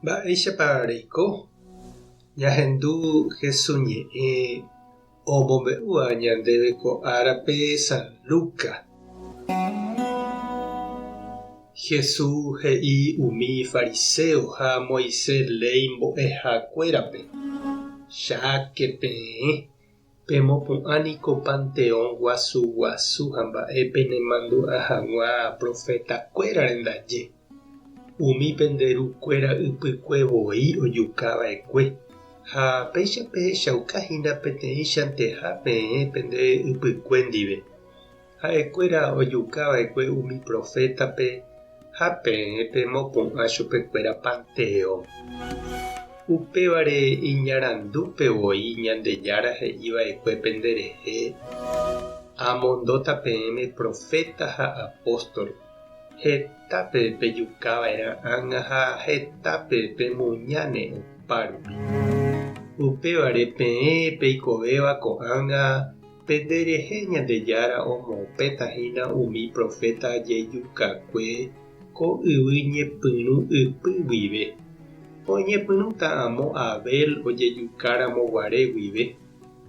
Mba'éichapa reiko? Ñahendu Hesu ñe'ẽ omombe'úva ñandéve ko árape San Lucas. Hesu he'i umi fariseo ha Moisés léi mbo'ehakuérape, Cháke peẽ, Pemopu'ã niko panteón guasu guasu ha mba'e penemandu'a hag̃ua profetakuérare ndaje, umi pende ru kuéra ypykue voi ojuka va'ekue, ha péicha pehechauka hína peteĩchanteha peẽ pende ypykue ndive. Ha'ekuéra ojuka va'ekue umi profétape ha peẽ pemopu'ã chupekuéra panteón. Upévare iñarandúpe voi Ñandejára he'i va'ekue penderehe, Amondóta peẽme proféta ha apóstol, hetápe pejuka va'erã ág̃a ha hetápe pemuñáne opárupi. Upévare peẽ peikovéva ko'ág̃a Pende rehe Ñandejára omopẽta hína umi proféta jejukakue ko yvy ñepyrũ ypy guive. Oñepyrũta amo Abel ojejuka ramo guare guive,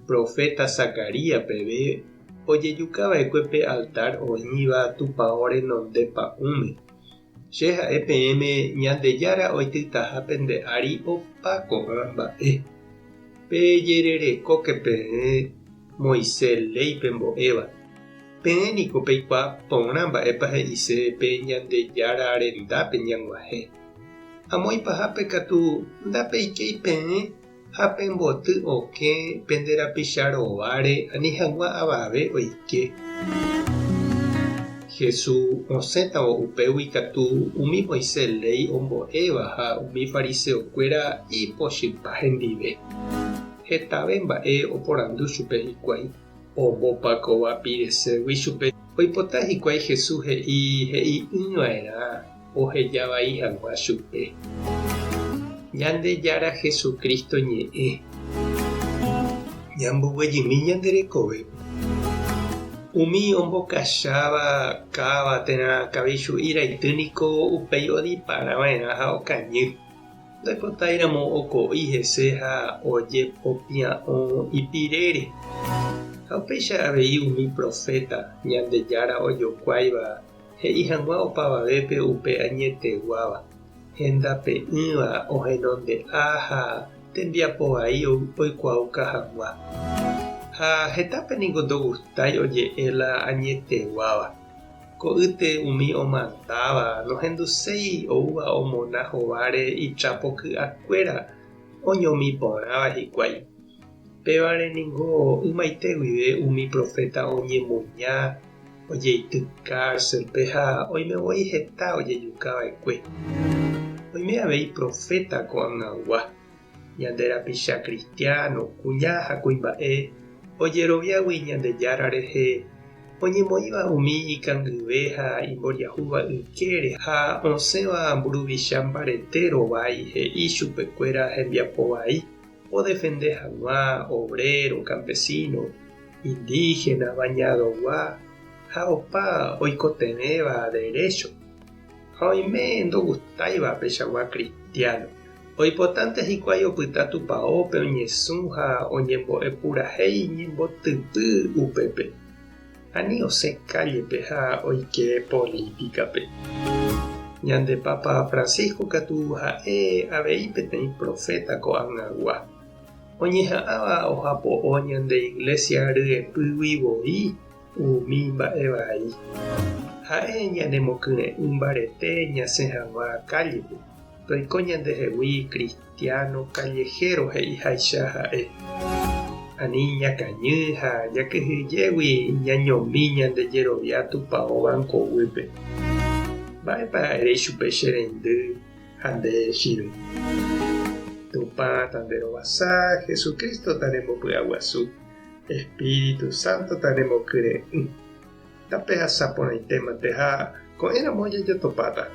proféta Zacarías peve ojejuka va'ekue pe altar oĩva tupao renonde pa'ũme. Che ha'e peẽme Ñandejára oitytaha pende ári opa ko'ã mba'e. Pejererekóke peẽ Moisés léi pembo'éva. Peẽ niko peikuaa porã mba'épa he'ise pe Ñandejára rendápe ñag̃uahẽ. Amo ipahápe katu ndapeikéi peẽ ha pemboty okẽ pende rapicha rováre ani hag̃ua avave oike. Jesús osẽtavo upégui katu umi Moisés léi ombo'éva ha umi fariseokuéra ipochypa hendive. Hetave mba'e oporandu chupe hikuái, ombopa kóva pireségui chupe. Oipota hikuái Jesús he'i he'i'ỹva'erã oheja vai hag̃ua chupe. Ñandejára Jesucristo ñe'ẽ. Ñamboguejymi ñande rekovépe. Umi ombokacháva káva térã kavichu'i raity niko upéi odipara va'erã ha okañy. Ndoipotáiramo oko'i hese ha ojepopia'õ ipirére. Ha upéicha avei umi proféta Ñandejára ojokuáiva he'i hag̃ua opavavépe upe añeteguáva, hendape'ỹva ohenonde'a ha tembiapo vai oikuaauka hag̃ua. Ha hetápe ningo ndogustái oje'e la añeteguáva. Ko'ýte umi omandáva nohenduséi oúva omona hováre itrápo ky'akuéra oñomi porãva hikuái. Pévare ningo ymaite guive umi proféta oñemuña ojeity kárselpe ha oime voi heta ojejuka va'ekue. Oime avei proféta ko'ag̃agua, ñande rapicha kristiáno, kuña ha kuimba'e ojeroviágui Ñandejára rehe, oñemoĩva umi ikangyve ha imboriahúva ykére ha osẽva mburuvicha mbarete rovái he'i chupekuéra hembiapo vai. Odefende hag̃ua obrero, campesino, indígena, bañadogua ha opa oikotevẽva derécho. Ha oime ndogustáiva peichagua cristiano. Oipotánte hikuái opyta tupaópe oñesũ ha oñembo'e purahéi ñembotypy upépe. Ani osẽ kállepe ha oike polítikape. Ñande Papa Francisco katu ha'e avei peteĩ proféta ko'ag̃agua, oñeha'ãva ohapo'o ñande Iglesia ryepýgui voi umi mba'e vai. Ha'e ñanemokyre'ỹ mbarete ñasẽ hag̃ua kállepe, toiko ñandehegui Cristiano callejero he'iháicha ha'e. Ani ñakañy ha jakyhyjégui ñañomi ñande jerovia tupao banco guýpe. Mba'épa ere ichupe che reindy ha nde chirũ? Tupã tanderovasa, Jesucristo tanembopy'aguasu, Espíritu Santo tanemokyre'ỹ. Tapehasa porãitémante ha ko'ẽramo jajotopáta.